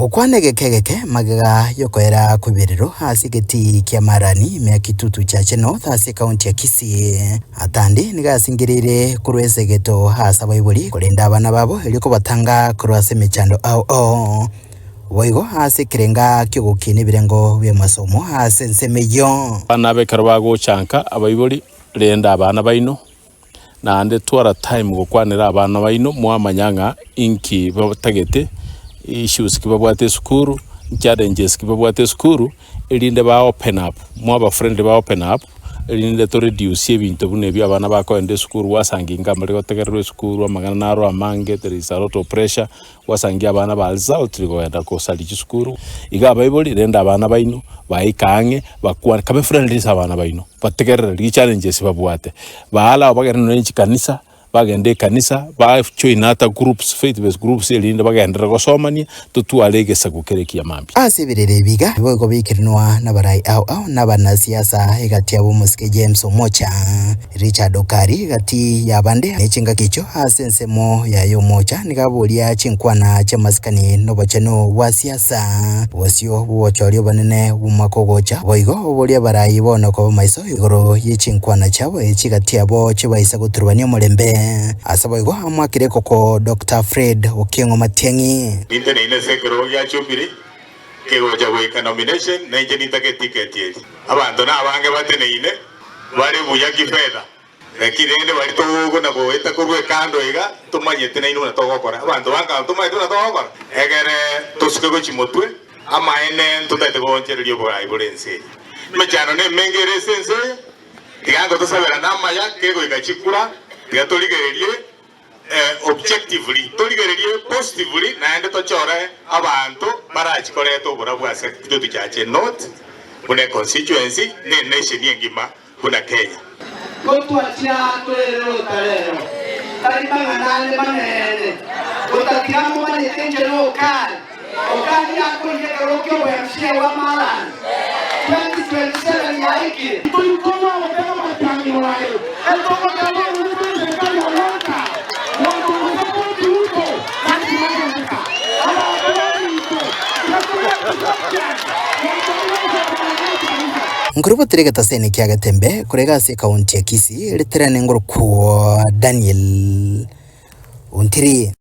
Gokwana egeka egeke magega y'okoera kw'ebirero ase egetii kia Marani ime ya Kitutu Chache North ase ekaunti ya Kisii. Atandi nigo asingereire korwa esegeto ase abaibori korenda abana babo erio kobatanga korwa ase emechando ao ao. Boigo ase ekerenga ki'ogokiina ebirengo bi'amasomo ase ensemo eyio. Abana abe ekero bagocha nka abaibori, renda abana baino, Naende twara time gokwanera abana baino mwamanya ng'a inki batagete, issues ki babwate esukuru, challenges ki babwate esukuru, erinde ba open up, mwaba friendly ba open up, erinde to reduce ebinto buna ebio abana bakoenda esukuru gwasangi inga mbare gotegererwa esukuru amang'ana naro amange, there is a lot of pressure, Gwasangia abana ba resultly kogenda kosaria chisukuru. Iga abaibori renda abana baino, baike ang'e, bakwane, kabe friendly ase abana baino, bategerere rigia challenges babwate. Baare abwo bagende nonya chikanisa, bagende ekanisa, ba join ata groups, faith based groups erinde bagenderere gosomania, totware egesaku kere ekiya mambia. Ase ebirero ebi iga nigo biikeranwa nabarai ao ao na abanasiasa egati yabo omosike James Omocha. Richard Okari gati y'abande ne chingaki echio ase ensemo yaye omocha nigo aboria chinkwana chi'amasikani n'obochenu bwa siasa, bosio bw'obochori obonene bw'omwaka ogocha, boigo oborie abarai bono koba maiso igoro ye chinkwana chiabo echi gati yabo chibaisa goturubania omorembe. Ase boigo amoakire ekoko Doctor Fred Okieng'o Matiang'i. Ninteneine ase ekerogo gia Jubilee kegocha goika nomination, na inche nintake etiketi eria. Abanto nabange bateneine. Bare buya kifedha, lakini rende baria togokona goeta korwa ekando iga, tomanyete nainwe buna togokora. Abanto ba nkao ntomanyete buna togokora? Egere tosuke gochia motwe, amaene ntotagete goonchereria oborai bore ense eye. Emechando nemenge ere ase ense eye, tiga ngotosaberane amaya kegoika chikura, tiga torigererie objectively, torigererie positively naende tochore abanto barachi koreta oborabu ase Kitutu Chache North buna econstituency ne enation engima buna Kenya. Gotwachia torererota rero, tari mang'ana ande manene, gotatiga momanyete inche nokare, okari akoria ekerogo ki'obo-MCA bwa Marani 2027 yaikire. Toikorwa goteba amatangi aye, etogoteba omorwoti bw'eserikari ya Walter, monto ogosapoti Ruto, lasima agoika. Abanto baminto, tiga togocha monto ogocha komanya ekanisa. Nkorobotire egetaseni kia Getembe korega ase ekaunti ya Kisii, riterane ngorokwo Daniel Ontiri.